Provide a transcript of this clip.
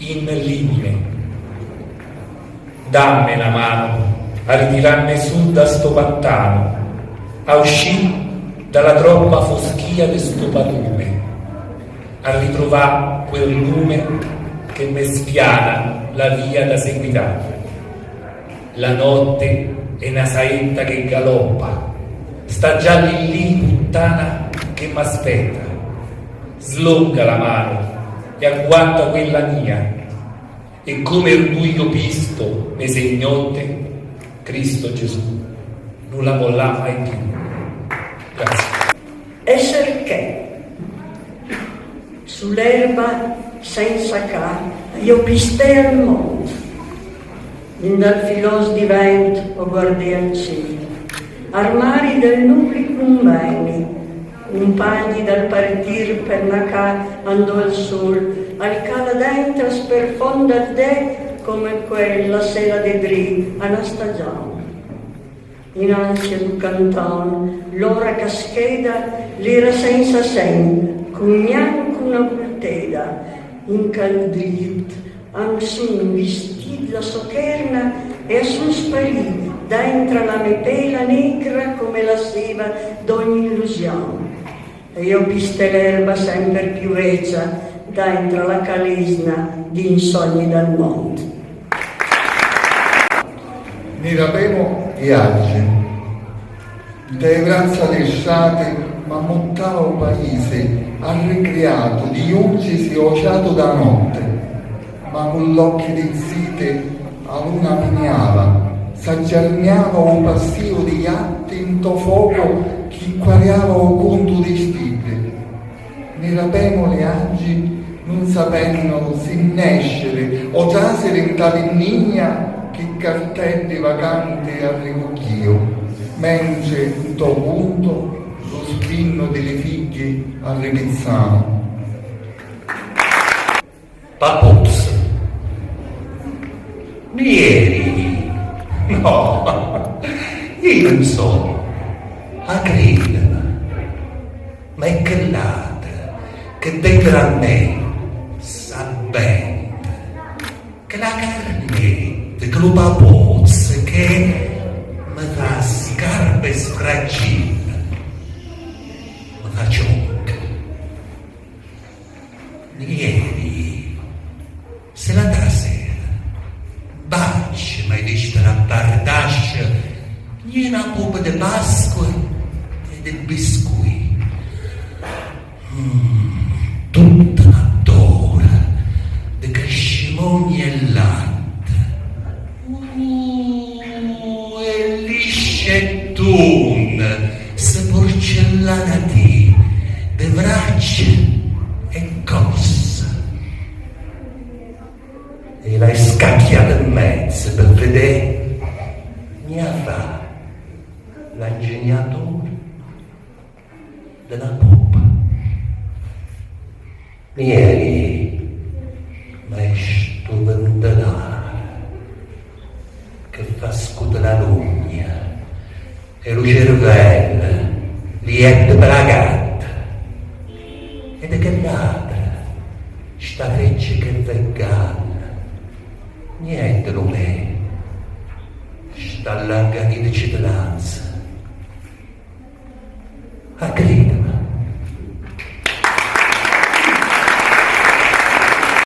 In limine. Damme na mano a ritiramme su da sto pantano, a uscì dalla troppa foschia de sto palume, a ritrovà quer lume che me spiana la via da seguità. La notte è na saetta che galoppa, sta già lì lì puttana che m'aspetta, slonga la mano e agguanta quella mia e come er buio pisto me se ignotte, Cristo Gesù nun la mollà mai più. Grazie. Esser che sull'erba senza ca io pistè al mont, in dal filòs di vent o guardè al ciel, armari dal nubli cunveni, cumpagni dal partir per na ca andò al sol, al cala dentro sperfonda al dè come quella sera de dri a na stagion. In ansia du canton, l'ora cascheda l'era senza sen, cun gnanc una vulteda, in caldrit am sun vistid la socherna e a sun sparì daintra la me pela negra come la seva d'ogni illusion. E io piste l'erba semper più vecia daintra la calesna d'insogni dal mond. Ni rapemu i aggi. Ntê vrazza di strati m'ammuttava u paisi arricriatu di jùncisi ô ciatu dâ notti, ma cu l'occhi di ziti a luna piniava, s'aggiarniava ô passìu di jatti ntô focu chi quariava u cuntu di stiddi. Ni rapemu li aggi nun sapennu si nèsciri o tràsiri nta vinnigna chi carteddi vacanti arricugghìu, mentri ntô cuntu lu spinnu di li figghi arripizzamu. Papuzzu. Ieri. No, io nun so, ma cridimi, ma è chell'atra che dentro a me s'abbenta, chella carnetta, chellu papozzo che me fa scarpe e sfraggille, me fa ciocca. Ieri, se l'atra sera, 'mbacce m'hai vista na bardascia gne na pupa de Pasqua e de biscuit. Tutta n'addora de crescimogne e latte. Uh, e lisce e tunne ssa porcellana ti de vraccia e cossa. E l'hai scacchiata in mezzo per vedè gna fa l'ingegnatore de na pupa. Ieri, ma è stu ventelare che fa scuta la lugna e lu cervello li jetta pe la gatta e de chell'atra sta freccia che ve galla niente lu me sta allanganita citilanza.